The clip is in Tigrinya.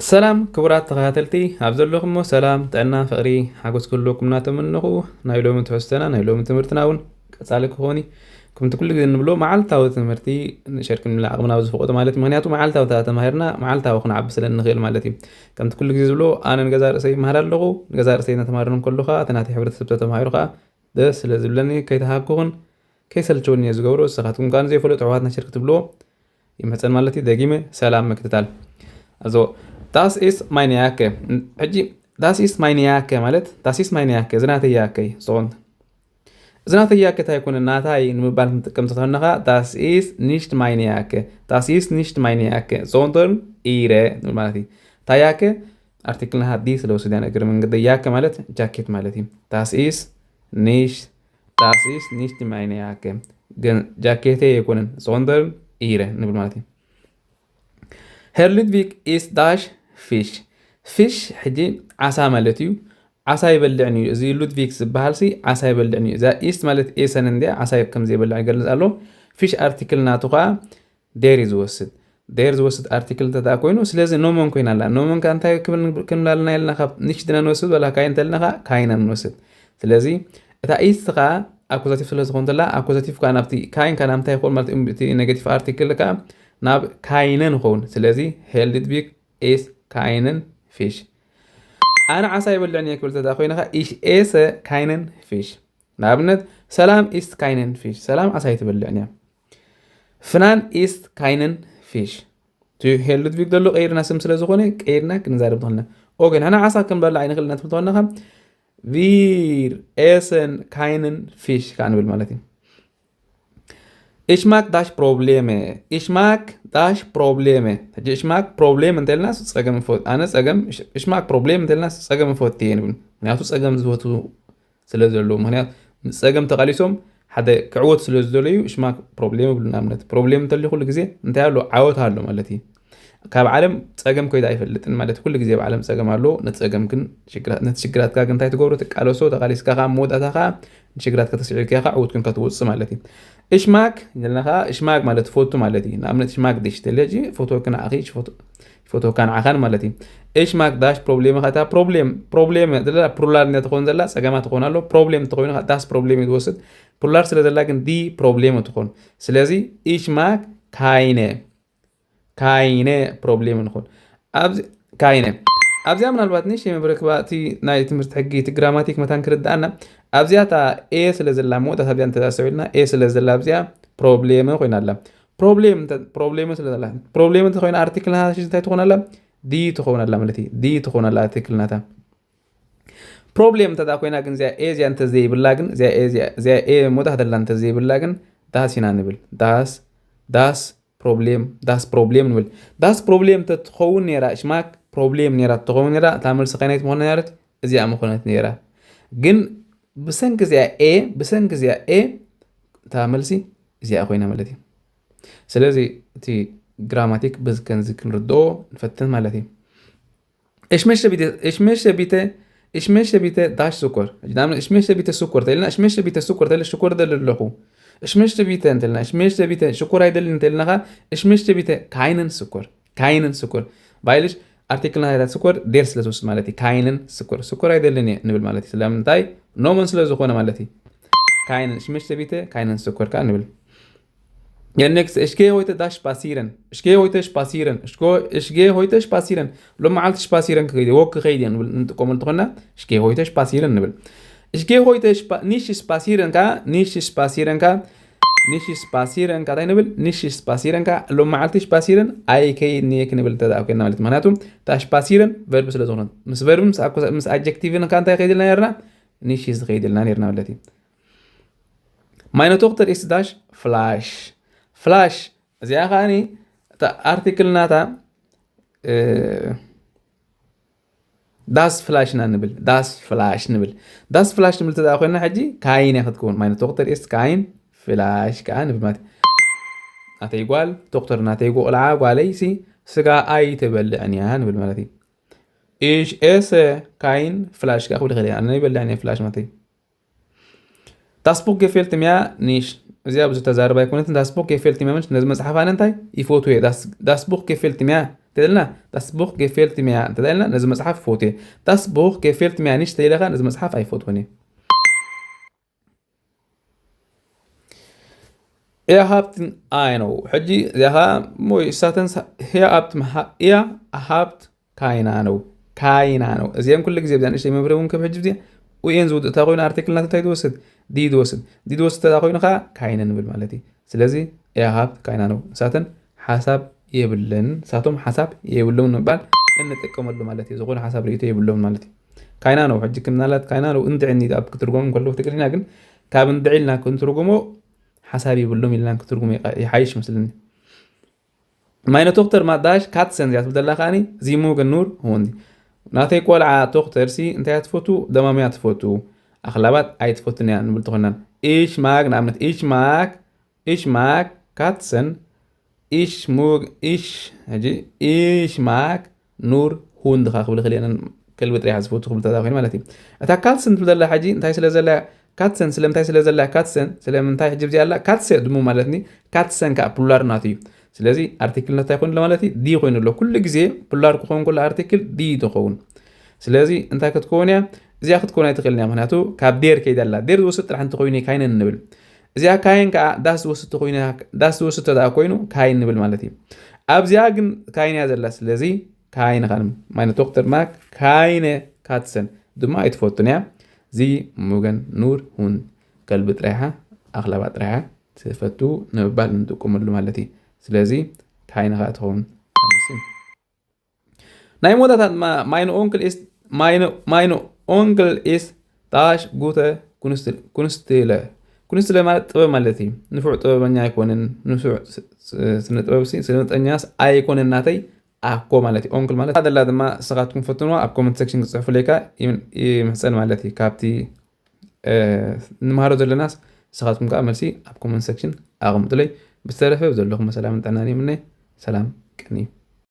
ሰላም ክቡራት ተኸታተልቲ፣ ኣብ ዘለኹሞ ሰላም፣ ጥዕና፣ ፍቕሪ፣ ሓጎስ ክህልወኩም እናተመነኹ፣ ናይ ሎሚ ትሕዝቶና፣ ናይ ሎሚ ትምህርትና እውን ቀጻሊ ክኾን እዩ። ከምቲ ኩሉ ግዜ እንብሎ መዓልታዊ ትምህርቲ ንሸርክን ዓቕምና ብዝፈቕዶ ማለት እዩ። ምኽንያቱ መዓልታዊ ተተማሂርና መዓልታዊ ክንዓቢ ስለ እንኽእል ማለት እዩ። ከምቲ ኩሉ ግዜ ዝብሎ ኣነ ንገዛ ርእሰይ ይመሃር ኣለኹ፣ ንገዛ ርእሰይ እናተማሃርነ ከለኹ እቲ ናተይ ሕብረተሰብ ተተማሂሩ ከዓ ደስ ስለ ዝብለኒ ከይተሃኩኹን ከይሰልችወኒ እየ ዝገብሮ። ንስኻትኩም ከዓ ንዘይፈለጡ ኣሕዋትና ሸር ክትብልዎ ይምሕጸን ማለት እዩ። ደጊመ ሰላም ምክትታል። Also das ist meine Jacke። ሕጂ das ist meine Jacke ማለት das ist meine Jacke፣ እዚ ናተይ ያከ እዩ። So እዚ ናተይ ያከ እንታይ ኣይኮነን፣ ናታይ ንምባል ክንጥቀም ተኾንና ከዓ das ist nicht meine Jacke፣ das ist nicht meine Jacke sondern ihre ንብል ማለት እዩ። እታ ያከ ኣርቲክል ናታ die ስለ ወስድ እያ፣ እግሪ መንገዲ ያከ ማለት ጃኬት ማለት እዩ። Das ist nicht das ist nicht meine Jacke፣ ግን ጃኬተይ ኣይኮነን sondern ihre ንብል ማለት እዩ። Herr Ludwig isst dash Fisch። Fisch ሕጂ ዓሳ ማለት እዩ። ዓሳ ይበልዕን እዩ። እዚ ሉድቪግ ዝበሃል ሲ ዓሳ ይበልዕን እዩ። እዛ isst ማለት ኤሰን እንድያ ዓሳ ከም ዘይበልዕ ይገልጽ ኣሎ። Fisch ኣርቲክል ናቱ ከዓ der እዩ ዝወስድ። Der ዝወስድ ኣርቲክል እንተ ደኣ ኮይኑ፣ ስለዚ Nomen ኮይና ኣላ። Nomen ከ እንታይ ክብል ክንብል ኣለና ኢልና፣ ካብ nicht ድና ንወስድ ወላ kein እንተልና ከዓ keinen ንወስድ። ስለዚ እታ isst ከዓ ኣኩዛቲቭ ስለ ዝኾን ተላ፣ ኣኩዛቲቭ ከዓ ናብቲ kein ከዓ ናብ እንታይ ይኸውን ማለት እዩ? እቲ ኔጋቲቭ ኣርቲክል ከዓ ናብ keinen ይኸውን። ስለዚ Herr Ludwig isst keinen Fisch። ኣነ ዓሳ ይበልዕን እየ ክብል ተዳ ኮይነ ከዓ ich esse keinen Fisch። ንኣብነት ሰላም isst keinen Fisch፣ ሰላም ዓሳ ኣይትበልዕን እያ። ፍናን isst keinen Fisch። እቲ Herr Ludwig ዘሎ ቀይርና ስም ስለ ዝኾነ ቀይርና ክንዛረብ ትኽእልና። ኦኬ፣ ንሕና ዓሳ ክንበልዕ ኣይንኽእል ኢና ትብል ተኾንና ከዓ wir essen keinen Fisch ከዓ ንብል ማለት እዩ። Ich mag dash Probleme። Ich mag dash Probleme። ሕጂ ich mag Problem እንተልና ጸገም እፈ-፣ ኣነ ጸገም፣ ich mag Problem እንተልና ጸገም እፈቱ እየ ንብል። ምክንያቱ ጸገም ዝፈቱ ስለ ዘለዉ፣ ምክንያቱ ምስ ጸገም ተቓሊሶም ሓደ ክዕወቱ ስለ ዝደለዩ ich mag Problem ይብሉ። ንኣብነት ፕሮብሌም እንተልዩ ኩሉ ግዜ እንታይ ኣሎ? ዓወት ኣሎ ማለት እዩ። ካብ ዓለም ጸገም ኮይዳ ኣይፈልጥን ማለት ኩሉ ግዜ ኣብ ዓለም ጸገም ኣሎ። ንጸገም ግን ሽግራት፣ ነቲ ሽግራትካ ግን እንታይ ትገብሮ? ትቃለሶ፣ ተቓሊስካ ከዓ መወዳእታ ከዓ ንሽግራትካ ተስዒርካ ከዓ ዕዉት ኮይንካ ትወጽእ ማለት እዩ። Ich mag ዘለና ከዓ ich mag ማለት ፈቱ ማለት እዩ። ንኣብነት ich mag dich ተለጂ ፈትወኪ ንዓኺ፣ ፈትወካ ንዓኻን ማለት እዩ። Ich mag dash Probleme ከዓ እታ ፕሮብሌም፣ ፕሮብሌም ዘላ ፕሉራል እንድያ ትኸውን ዘላ ጸገማት ትኸውን ኣሎ። ፕሮብሌም እንተኾይኑ ከዓ das Problem እዩ ትወስድ። ፕሉራል ስለ ዘላ ግን die Probleme ትኾን። ስለዚ ich mag keine keine Probleme ንኹን። ኣብዚ keine ኣብዚኣ ምናልባት ንእሽተይ መብረክባ እቲ ናይ ትምህርቲ ሕጊ እቲ ግራማቲክ መታን ክርድኣና ኣብዚኣ እታ ኤ ስለ ዘላ መወዳእታ ኣብዚኣ እንተሰዊልና ኤ ስለ ዘላ ኣብዚኣ ፕሮብሌመ ኮይና ኣላ። ፕሮብሌም እንተ-፣ ፕሮብሌመ ስለ ዘላ ፕሮብሌመ እንተኮይና ኣርቲክል ናታ ሽሽ እንታይ ትኾን ኣላ? ዲ ትኾን ኣላ ማለት እዩ። ዲ ትኾን ኣላ ኣርቲክል ናታ። ፕሮብሌም እንተ ደኣ ኮይና ግን እዚኣ ኤ እዚኣ እንተ ዘይብላ ግን እዚኣ ኤ እዚኣ፣ እዚኣ ኤ መወዳእታ ደላ እንተ ዘይብላ ግን ዳስ ኢና ንብል። ዳስ፣ ዳስ ፕሮብሌም፣ ዳስ ፕሮብሌም ንብል። ዳስ ፕሮብሌም እንተ ትኸውን ነይራ፣ እሽማክ ፕሮብሌም ነይራ ትኸውን ነይራ፣ እታ መልሲ ከይናይ ትኾን ነይረት፣ እዚኣ ምኾነት ነይራ። ግን ብሰንኪ እዚኣ ኤ፣ ብሰንኪ እዚኣ ኤ እታ መልሲ እዚኣ ኮይና ማለት እዩ። ስለዚ እቲ ግራማቲክ በዚ ከምዚ ክንርድኦ ንፈትን ማለት እዩ። እሽመሸ ቢተ፣ እሽመሸ ቢተ፣ እሽመሸ ቢተ ዳሽ ስኮር። ሕጂ ንኣብነት እሽመሸ ቢተ ስኮር ተልና፣ እሽመሸ ቢተ ስኮር ተለ ሽኮር ደለ ኣለኹ። እሽመሸ ቢተ እንተልና፣ እሽመሸ ቢተ ሽኮር ኣይደልን እንተልናኻ፣ እሽመሸ ቢተ ካይነን ስኮር፣ ካይነን ስኮር። ባይልሽ ኣርቲክል ናይታ ስኮር ዴር ስለ ዝወስድ ማለት እዩ። ካይነን ስኮር፣ ስኮር ኣይደልን እየ ንብል ማለት እዩ። ስለምንታይ? ኖመን ስለ ዝኾነ ማለት እዩ። ካይነን፣ እሽመሸ ቢተ ካይነን ስኮር ከኣ ንብል። Ja, next. Ich gehe heute dash spazieren. Ich gehe heute spazieren. Ich go-, ich gehe heute spazieren. ሎም መዓልቲ spazieren ክኸይድ እየ፣ ወክ ክኸይድ እየ ንብል፣ ንጥቀመሉ እንተኾንና፣ ich gehe heute spazieren ንብል። Ich gehe heute spa-, nicht spazieren ከኣ፣ nicht spazieren ከኣ፣ nicht spazieren ከኣ እንታይ ንብል? Nicht spazieren ከኣ፣ ሎም መዓልቲ spazieren ኣይከይድን እየ ክንብል እንተ ደኣ ኮይንና ማለት እዩ። ምኽንያቱ፣ እታ spazieren ቨርብ ስለ ዝኾነት። ምስ ቨርብን ምስ ኣኮ-፣ ምስ ኣጀክቲቭን ከኣ እንታይ ከይድ ኢልና ነርና? Nicht ዝኸይድ ኢልና ነርና ማለት እዩ። Meine Tochter ist dash Flasch። ፍላሽ፣ እዚኣ ከኣኒ እታ ኣርቲክል ናታ፣ እ፣ ዳስ ፍላሽ ኢና ንብል፣ ዳስ ፍላሽ ንብል። ዳስ ፍላሽ ንብል ተደኣ ኮይና ሕጂ ካይን እያ ክትከውን። Meine Tochter ist kein Flasch ከኣ ንብል ማለት እዩ። ናተይ ጓል፣ ቶኽተር ናተይ ቆልዓ፣ ጓለይ ሲ ስጋ ኣይትበልዕን እያ ንብል ማለት እዩ። Ich esse kein Fleisch ከኣ ክብል ይኽእል እየ። ኣነ ኣይበልዕን እየ ፍላሽ ማለት እዩ። Das Buch gefällt mir nicht። እዚኣ ብዙ ተዛርባ ኣይኮነትን። Das Buch gefällt mir nicht። ነዚ መጽሓፍ ኣነ እንታይ ይፈትዎ እየ። Das፣ das Buch gefällt mir እንተልና Das Buch gefällt mir እንተልና ነዚ መጽሓፍ ይፈትዎ። Das Buch gefällt mir nicht ተይለኻ ነዚ መጽሓፍ ኣይፈትዎን እየ። Er habt ein ነው። ሕጂ እዚኣ ኸዓ ሞይ ሳተንስ hier habt ihr habt keine Ahnung keine Ahnung እዚኦም ኩሉ ግዜ ብዛ ንእሽተይ መብርሂ እውን ከም ሕጂ ብዚኣ ኡኤን ዝውድእ እታ ኮይኑ ኣርቲክል ናት እንታይ ትወስድ ዲ ትወስድ ዲ ትወስድ ተዛ ኮይኑ ኸዓ keine ንብል ማለት እዩ። ስለዚ er habt keine Ahnung ንሳተን ሓሳብ የብለን ንሳቶም ሓሳብ የብሎም ንምባል እንጥቀመሉ ማለት እዩ። ዝኾነ ሓሳብ ርእቶ የብሎም ማለት እዩ። keine Ahnung ሕጂ ክምናላት keine Ahnung እንድዒ ኣብ ክትርጎም እንከሎ ትግርኛ ግን ካብ እንድዒ ኢልና ክንትርጉሞ ሓሳብ የብሎም ኢልና ክትርጉሞ ይሓይሽ መስልኒ። Meine Tochter mag Katzen እዚኣ ትብል ዘላ ከዓኒ ዚ ሙገን ኑር ሁንዲ ናተይ ቆልዓ ቶክተር ሲ እንታይ ትፈቱ ደማምያ ትፈቱ ኣኽላባት ኣይትፈቱን እያ ንብል ተኾናን ich mag ንኣብነት ich mag ich mag Katzen ich mag ich ሕጂ ich mag nur Hunde ኸዓ ክብል ክእል እየ ከልቢ ጥሪሓ ዝፈቱ ክብል ተዛ ኮይኑ ማለት እዩ። እታ Katzen ትብል ዘላ ሕጂ እንታይ ስለ ዘላ Katzen ስለምንታይ ስለ ዘላ Katzen ስለምንታይ ሕጂ ብዚኣ ኣላ Katze ድሙ ማለት ኒ Katzen ከዓ ፕሉራል ናት እዩ። ስለዚ ኣርቲክል ነታ ይኮን ማለት እዩ ዲ ኮይኑ ኣሎ ኩሉ ግዜ ፕሉራል ክኸውን ከሎ ኣርቲክል ዲ ትኸውን። ስለዚ እንታይ ክትከውን እያ እዚኣ ክትከውን ኣይትኽእልን እያ ምክንያቱ ካብ der ከይዳ ኣላ der ዝወስድ ጥራሕ እንተኮይኑ keine ንብል። እዚኣ keine ከዓ das ዝወስድ ተኮይኑ das ዝወስድ ተደኣ ኮይኑ keine ንብል ማለት እዩ። ኣብዚኣ ግን keine እያ ዘላ ስለዚ keine ኸዓ meine Tochter mag keine Katzen ድማ ኣይትፈቱን እያ። ዚ ሙገን ኑር ሁን ከልቢ ጥራይሓ ኣኽላባ ጥራይሓ ትፈቱ ንምባል ንጥቀመሉ ማለት እዩ። ስለዚ keine ኸዓ ትኸውን። ናይ ሞዳታት ድማ meine Onkel ist meine meine Onkel ist das gute Künstler Künstler ማለት ጥበብ ማለት እዩ። ንፉዕ ጥበበኛ ኣይኮንን ንፉዕ ስነ ጥበብ ስነ ጥበበኛስ ኣይኮንን ናተይ ኣኮ ማለት እዩ። Onkel ማለት ኣደላ ድማ ንስኻትኩም ፈትንዋ ኣብ comment section ክፅሕፉለይ ከዓ ይምሕፀን ማለት እዩ። ካብቲ ንምሃሮ ዘለናስ ንስኻትኩም ከዓ መልሲ ኣብ comment section ኣቐምጡለይ። ብዝተረፈ ዘለኹም ሰላምን ጥዕናን ይምነ። ሰላም ቀኒ